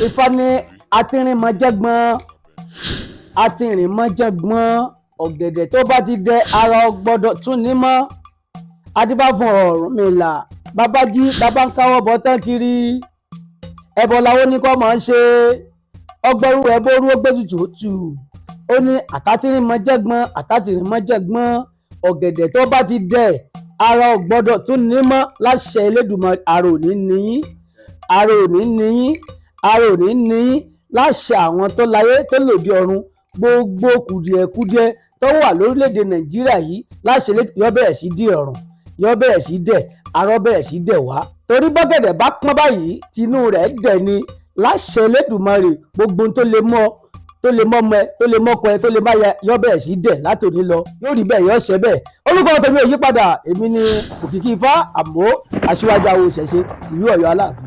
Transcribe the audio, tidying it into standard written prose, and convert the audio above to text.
Ifá ní atìrìnmọ́jẹ́gbọ́n, atìrìnmọ́jẹ́gbọ́n, ọ̀gẹ̀dẹ̀ tó bá ti dẹ ara gbọ́dọ̀ tún ní mọ́. Adífá fún Ọ̀rúnmìlà, bàbá jí, bàbá ń káwọ́ bọ́ tán kiri, ẹbọ làwọn ní kọ́ máa ń ṣe. Ọgbọ́rú ẹbọ orú, ó gbé tutù tù. Ó ní àtàtìrìnmọ́jẹ́gbọ́n, àtàtìrìnmọ́jẹ́gbọ́n, ọ̀gẹ̀dẹ̀ tó bá ti dẹ ara ò gbọ́dọ̀ tún ní mọ́. Láṣẹ Elédùmarè, ara ò ní níyín, ara ò ní níyín, ara ò ní níyín. Láṣẹ àwọn tó láyé tó lòdì ọ̀run, gbogbo kùdìẹ̀kudiẹ tó wà lórílẹ̀‐èdè Nàìjíríà yìí, láṣẹ yọ bẹ̀rẹ̀ sí dì ọ̀run, yọ bẹ̀rẹ̀ sí dẹ̀, arọ́ bẹ̀rẹ̀ sí dẹ̀ wá, torí bọ́gẹ̀dẹ̀ bá pọ́n báyìí, tinú rẹ̀ dẹ̀ ni. Láṣẹ Elédùmarè, gbogbo ohun tó lè mọ́, tó lè mọ́ ọmọ ẹ, tó lè mọ́kọ ẹ, tó lè má ya, yọ bẹ̀rẹ̀ sí dẹ̀ látòní lọ. Yóò rí bẹ́ẹ̀, yọ ṣẹ bẹ́ẹ̀. Orúkọ tèmi ò yí padà, èmi ni Òkìkí Ifá, àmọ́ aṣíwájú awo ìṣẹ̀ṣe ìlú Ọ̀yọ́ Aláàfin.